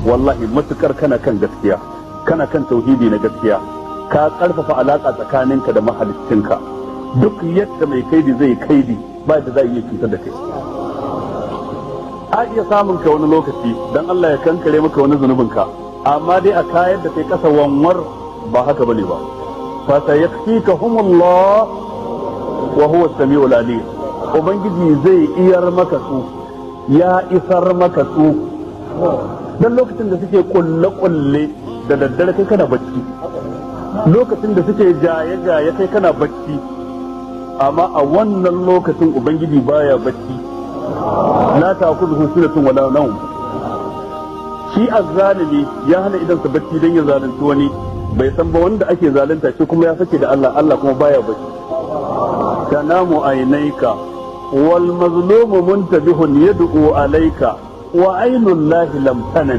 Wallahi matukar kana kan gaskiya, kana kan tauhidi na gaskiya, ka karfafa alaka tsakaninka da mahaliccinka, duk yadda mai kaidi zai kaidi, ba da za a iya cutar da kai. A iya samun ka wani lokaci dan Allah ya kankare maka wani zunubin ka, amma dai a kayar da kai kasa wanwar, ba haka bane ba. Fa sayakfikahumullah wa huwa as-sami'ul alim. Ubangiji zai iyar maka su, ya isar maka su. Dan lokacin da suke kulle kulle da daddare, kai kana bacci. Lokacin da suke jaye jaye, kai kana bacci. Amma a wannan lokacin Ubangiji baya bacci. La ta'khudhuhu sinatun wala nawm. Shi azzalimi ya hana idan sa bacci dan ya zalunci wani, bai san ba wanda ake zalunta shi kuma ya sake da Allah, Allah kuma baya bacci. Tanamu aynaika wal mazlumu muntabihun yad'u alayka wa aynullahi lam tanami.